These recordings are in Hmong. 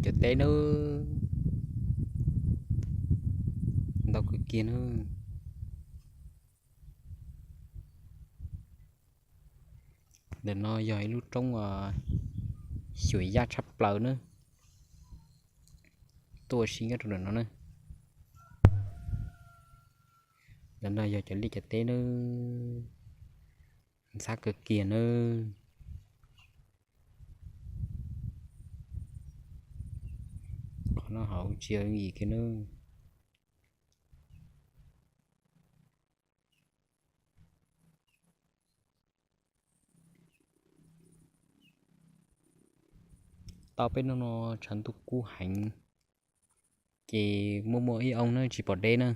cov teb nawb, ntau kawg kiag nawb. Ntawm no yog ib lub roob uas xyuam yaj tshaj plaws nawb, tuaj ua si nyob rau ntawm no nawb. Ntawm no yog cov liaj cov teb nawb, ntxhab kawg kiag nawb. Qhov no hauv tsis yog yim kiag nawb. Tau peb hnub no tshav ntuj kub heev, ces muaj muaj ib oo na tsis pom deb na.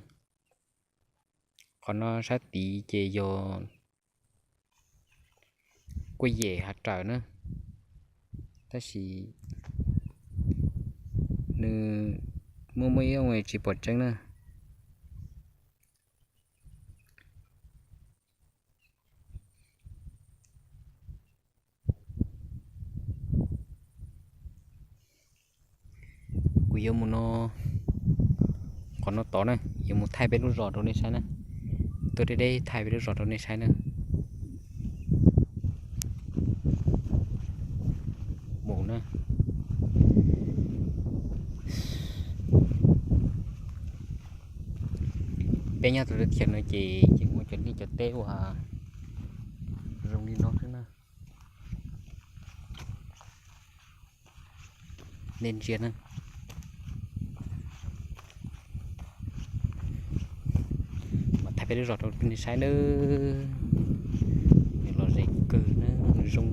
Qhov no sab tid ces yog kuj yem hav raws na, tab sis nws muaj muaj ib oo tsis pom tseeb na. Kuv yuav mus no, qhov no tod na, yuav mus thaij peb lub zos rau nej saib na. Tuaj deb deb thaij peb lub zos rau nej saib na. Mus na. Peb nyob rau lub chaw no ces yeej muaj cov liaj cov teb uas zoo li no xwb na. Nej ntsia na. Mas thaij peb lub zos rau nej saib nawb. Nws lom zem kawg na, nws zoo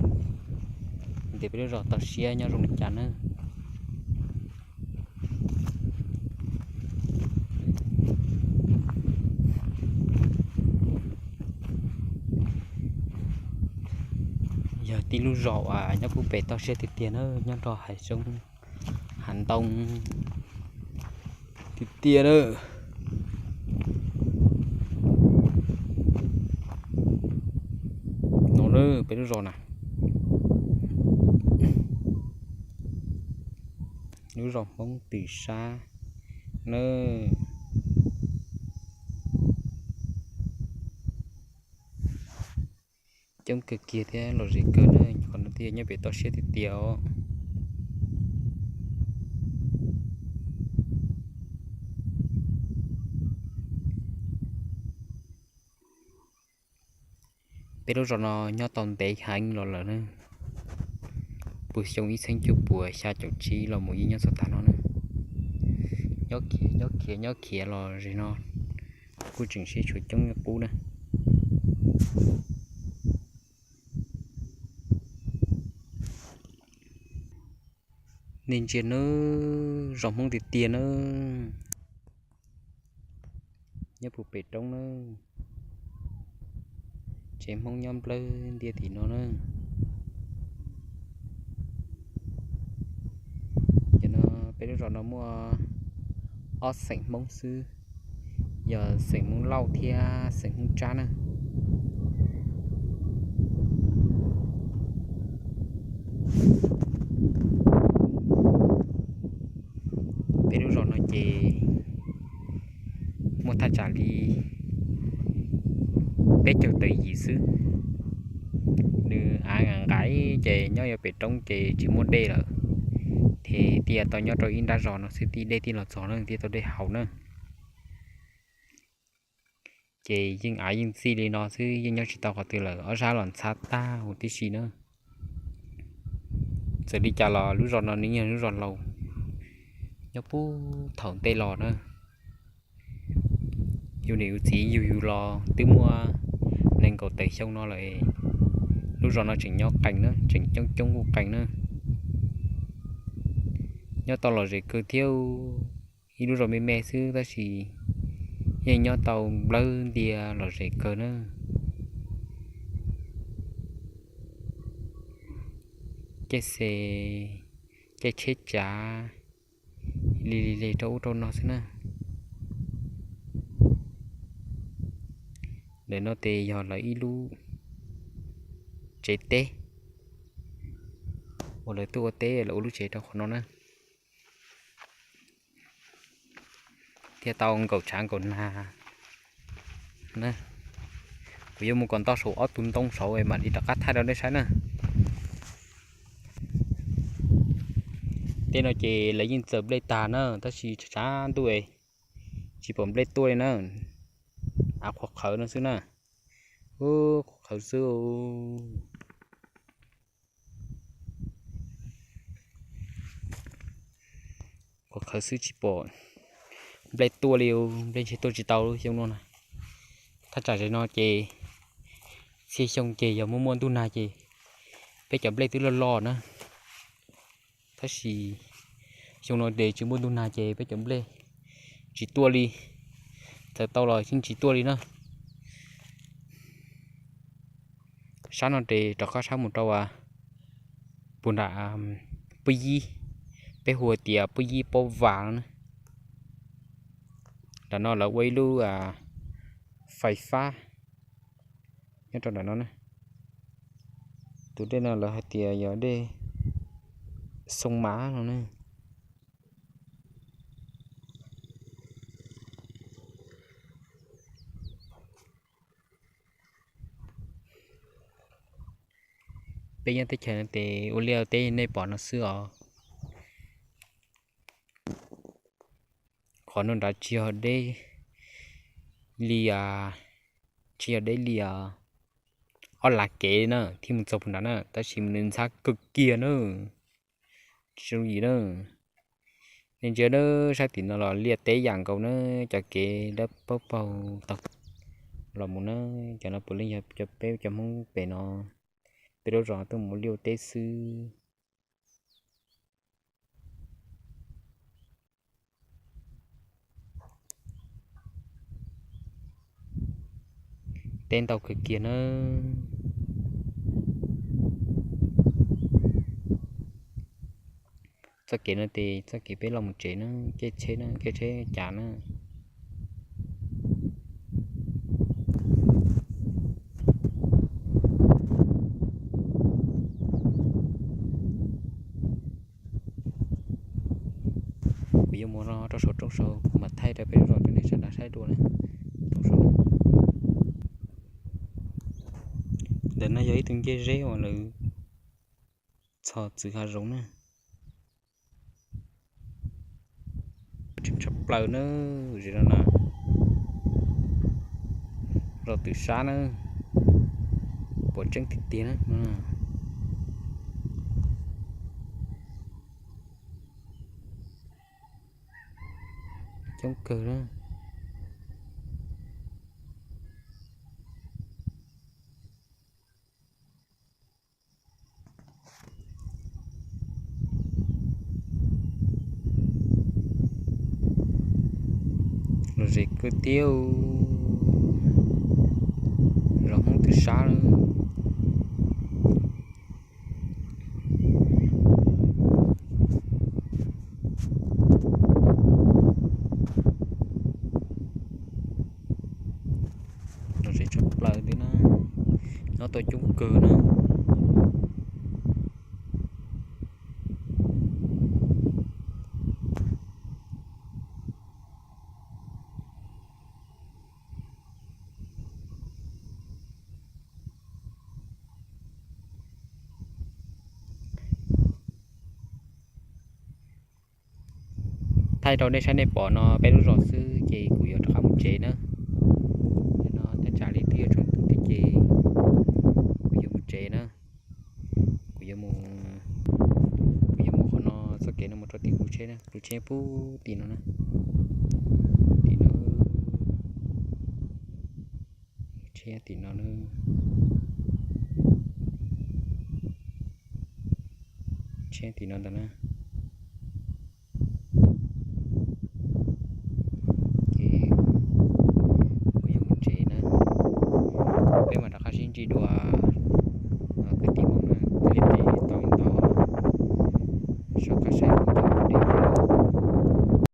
ntiag peb lub zos toj siab nyob zoo li cas na. Yog tib lub zos uas nyob puag pem toj siab tiag tiag na, nyob rau hav zoov hav ntoo tiag tiag na. No na peb lub zos na, lub zos Hmoob Twm Sab na. Coob kawg kiag thiab lom zem kawg na, qhov no thiaj nyob pem toj siab tiag tiag os. Peb lub zos no nyob tau ntev heev los lawm na, puag xyoo ib txhiab cuaj puas xya caum tsib los mus yeej nyob txog tav no na. Nyob khiav nyob khiav nyob khiav los zem no kuj tseem sib tshuav coob qub na. Nej ntsia nawb, zos Hmoob tiag tiag nawb. Nyob puag pem roob nawb. Tsev Hmoob nyob nplawg ntiaj tim no na. Ces no peb lub zos no muaj ob xeem Hmoob xwb, yog xeem Hmoob Lauj thiab xeem Hmoob Tsab na. Peb lub zos no ces muaj thaj tsam li peb caug tawm yim xwb. Nws av nqaim ces nyob yuav pem roob ces tsis muaj dej lawm, ces thiaj tau nyob rau ib nrab zos no xwb thiaj dej thiaj los txog na, thiaj tau dej haus na. Ces yeej av yeej txij li no xwb, yeej nyob tsis tau qhov twg lawm, ob sab los ntxhab tag huv tib si na. Txawm li cas los lub zos no nws yog lub zos laus nyob puag thaum ntej los na. Yus niam yus txiv yug yus los twb muaj nees nkaum tawm xyoo no lawm, lub zos no tseem nyob qees na, tseem coob coob kuj qees na. Nyob tau lom zem kawg thiab, ib lub zos me me xwb tab sis yeej nyob tau nplawg ntias lom zem kawg na. Caij xe, caij tsheb tsav li li li rau ub rau no xwb na. Ntawm no ces yog lawv ib lub tsev teb uas lawv tuaj ua teb, lawv ua lub tsev rau qhov no na. Tau nkaum tshav nkaum nag na. Kuv yuav mus kom ntoj saum ob tug ntoo saud mam li rov qab thaij rau nej saib na. Tej no ces lawv yeej txawm nplej tag na, tab sis tshav tshav ntuj tsis pom nplej tuaj li na. Av qhuav qhawv no xwb na. Qhuav qhawv xwb. Qhuav qhawv xwb tsis pom nplej tuaj li, nplej ntshe tuaj tsis tau lub xyoo no na. Thaj tsam no ces txhia xyoo ces yog muaj muaj ntuj nag ces peb cov nplej twb loj loj na. Tab sis xyoo no ces tsis muaj ntuj nag ces peb cov nplej tsis tuaj li, txawm tau los yeej tsis tuaj li na. Sab no ces rov qab sab mus rau puag nram Pub Yib, peb hu tias Pub Yib Pob Vas no na. Nram no lawv ua ib lub fais fab nyob rau nram no na. Tus dej no lawv hais tias yog dej Xoo Mav no na. Peb nyob teb chaws no ces ua liaj teb nej pom no xwb os. Qhov no nrad tsis yog deb li, tsis yog deb li ob lav kev na thiaj mus txog puag nrad na, tab sis nws ntxhab kawg kiag na. Tsis zoo yim na. Nej ntsia na, sab tim no los liaj teb yam nkaus na, cov kev dawb paug paug tau los mus na. Cov no puav leej yog cov peb cov Hmoob pem no, peb lub zos tuaj mus liaj ua teb xwb. Teb ntau kawg kiag na. Txoj kev no ces txoj kev peb los mus tsev na, caij tsheb na, caij tsheb cas na. Kuv yuav mus no rau saum roob saud kuv mam thaij rau peb lub zos rau nej sawv daws saib dua na. Roob saud, ntawm no yog ib tug ncej zeb uas lawv txhos txwv hav zoov na. Tseem tshaj plaws na, zem no na, zos twm sab na, pom tseeb tiag tiag na. Coob kawg na. Los zem kawg thiab, zos Hmoob twm sab lawm. Los zem tshaj plaws thiab na, nyob tau coob kawg na. Thaij rau nej saib nej pom no peb lub zos xwb ces kuv yuav rov qab mus tsev na. Nim no thaj tsam li twb yuav tsaus ntuj thiab ces kuv yuav mus tsev na. Kuv yuav mus, kuv yuav mus qhov no txoj kev no mus rau tim kuv tsheb na, kuv tsheb puag tim no na. Tim no, tsheb tim no na. Tsheb tim no ntag na. Ces kuv yuav mus tsev na, peb mam rov qab sib ntsib dua